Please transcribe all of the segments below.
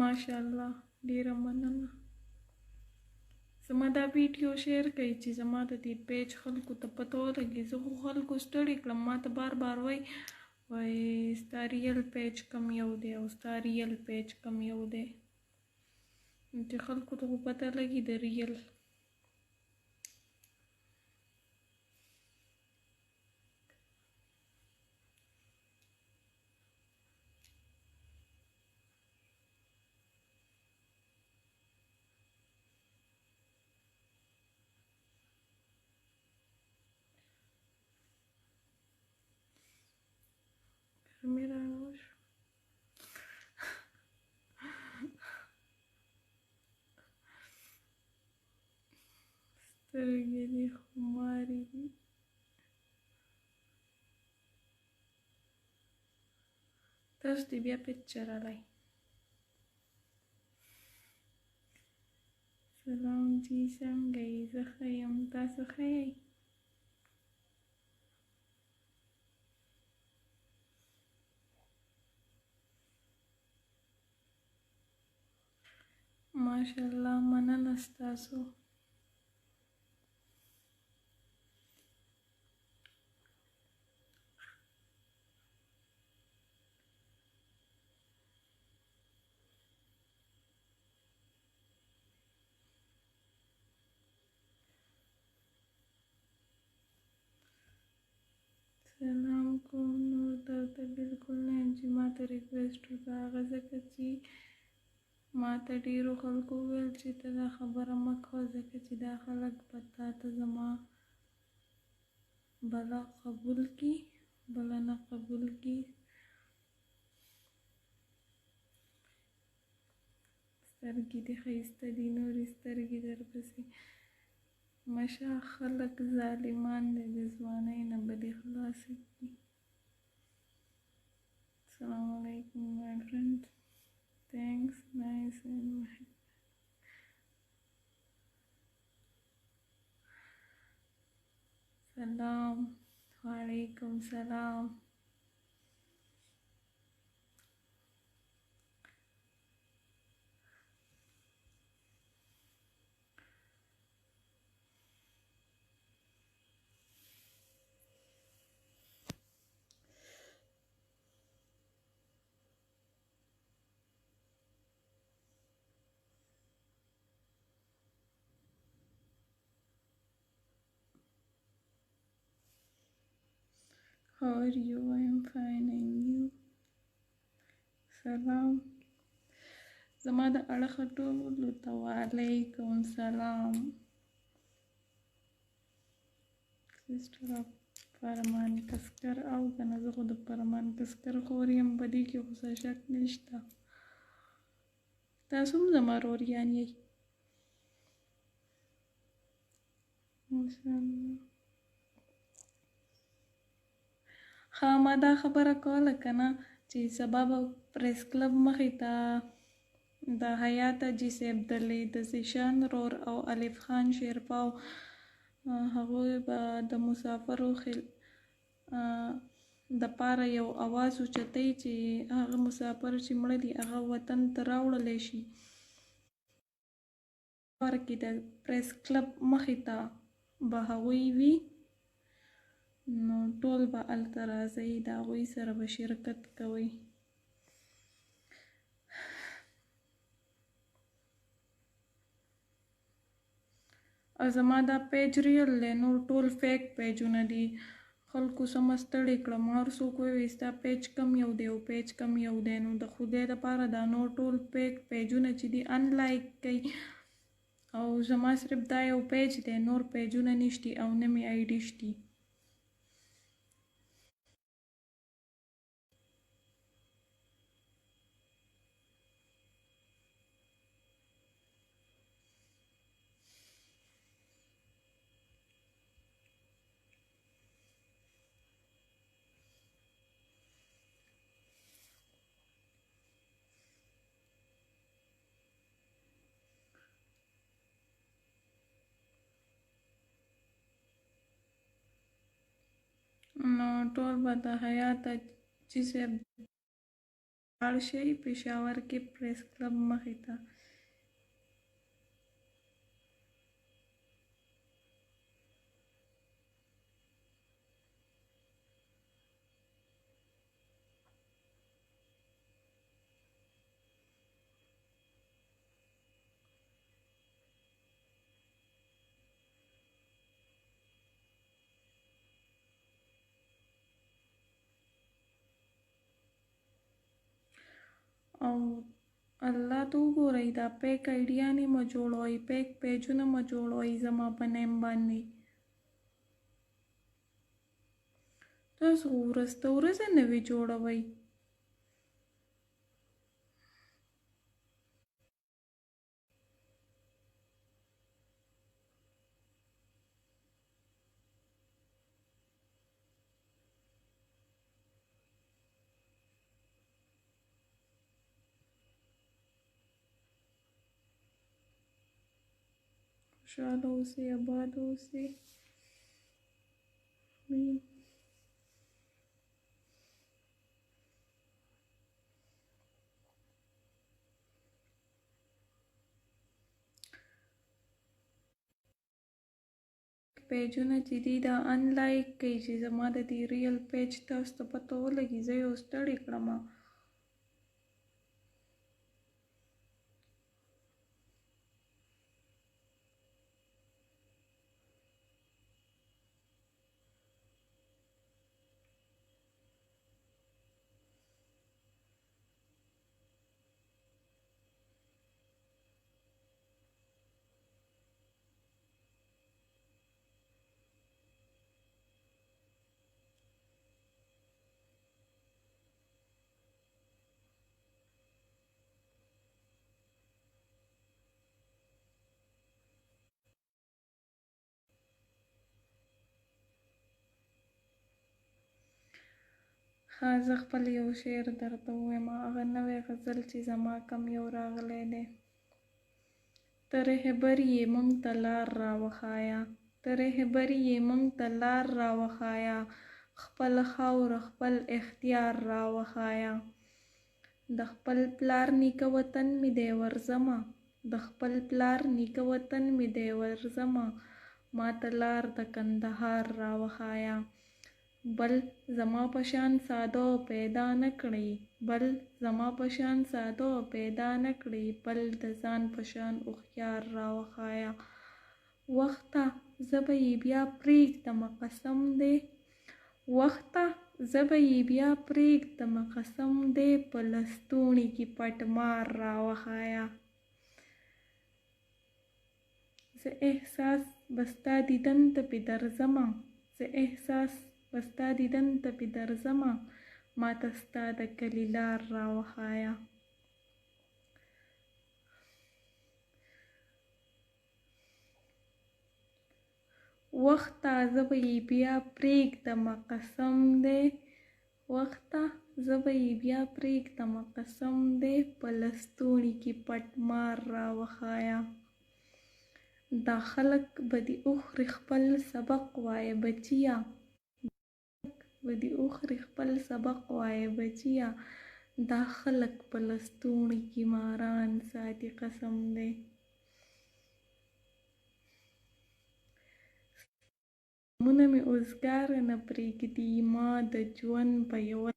ماشاءالله ډیره مننه. زما دا ویډیو شیر کړئ چې زما د دې پیج خلکو ته پته ولګي. زه خو خلکو ستړي کړم، ما ته بار بار وایي وایي ستا ریل پیج کم یو دی او ستا ریل پیج کم یو دی، چې خلکو ته خو پته لګي د ریل. ګرمي راوشو. سترګې دې خمارې دي. تاسو دې بیا پکچر علی. سلام جی، څنګه یې؟ زه ښه یم، تاسو ښه یئ؟ ماشاءالله، مننه ستاسو. سلام کوم، نور درته بالکل نه یم چې ماته ریکویسټ وکړه. هغه ځکه چې ماته ډېرو خلکو وویل چې ته دا خبره مه کوه، ځکه چې دا خلک به تا ته زما بله قبول کړي بله نه قبول کړي. سترګې دې ښایسته دي، نورې سترګې درپسې مشه. خلک ظالمان دي، د ځوانۍ نه به دې خلاصه کړي. السلام علیکم my friend, thanks, nice and سلام. وعلیکم سلام. How are you? I am fine and you? سلام زما د اړخه ټولو ته. وعلیکم سلام. Sister of فرمان کسکر او کنه؟ زه خو د فرمان کسکر خور یم، په دې کې خو څه شک نشته. تاسو هم زما روریان یئ. ماشاءالله. ښه، ما دا خبره کوله که نه چې سبا به پریس کلب مخې ته د حیات حاجي صاحب ډلې، د ذیشان رور او الف خان شیرپاو، هغوی به د مسافرو د پاره یو اواز اوچتوي چې هغه مسافر چې مړه دي هغه وطن ته راوړلی شي. کې د پریس کلب مخې ته به هغوی وي، نو ټول به هلته راځئ، د هغوی سره به شرکت کوئ. او زما دا پیج ریل دی، نور ټول فیک پیجونه دي. خلکو سمه ستړې کړم، هر څوک وایي ستا پیج کم یو دی او پیج کم یو دی. نو د خدای دپاره دا نور ټول فیک پیجونه چې دي انلایک کوي، او زما صرف دا یو پیج دی، نور پیجونه نشتي او نه مې آی ډي شتي. نو ټول به د حیات حاجي صاحب لاړ شئ پېښور کې پرېس کلب مخې ته. او الله ته وګورئ، دا پیک ایډیانې مه جوړوئ، پیک پیجونه مه جوړوئ زما په نیم باندې. تاسو ورځ ته ورځ نوي جوړوئ. خوشحاله اوسئ، اباد اوسئ. امین. پیجونه چې دي دا انلایک کوي چې زما د دې ریل پیج تاسو ته پته ولګي، زه یې ستړی کړم. ښه، زه خپل یو شعر درته ووایم، هغه نوی غزل چې زما کم یو راغلی دی. ته رهبر یې موږ ته لار راوښایه، ته رهبر یې موږ ته لار راوښایه، خپله خاوره خپل اختیار راوښایه. د خپل پلار نیکه وطن مې دی ورځمه، د خپل پلار نیکه وطن مې دی ورځمه، ماته لار د کندهار راوښایه. بل زما په شان ساده پیدا نه کړي، بل زما په شان ساده پیدا نه کړي، بل د ځان په شان هوښیار راوښایه. وخته زه به یې بیا پرېږدمه قسم دی، وخته زه به یې بیا پرېږدمه قسم دی، په لستوڼي کې پټ مار راوښایه. زه احساس به ستا دیدن ته پې درځمه، زه احساس به ستا دیدن ته پې درځمه، ماته ستا د کلي لار راوښایه. وخته زه به یې بیا پرېږدمه قسم دی، وخته زه به یې بیا پرېږدمه قسم دی، په لستوڼي کې پټ مار راوښایه. دا خلک به دې وخوري خپل سبق وایه بچیه، به دې وخوري خپل سبق وایه بچیه، دا خلک په لستوڼي کې ماران ساتي قسم دی. غمونه مې اوزګاره نه پرېږدي، ما د ژوند په یوه.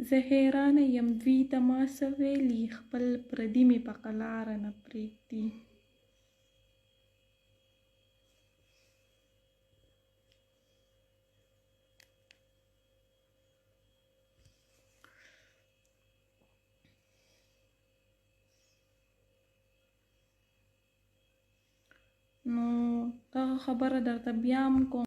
زه حیرانه یم دوی ته ما څه ویلي، خپل پردي مې په قلاره نه پرېږدي. نو دغه خبره درته بیا هم کوم.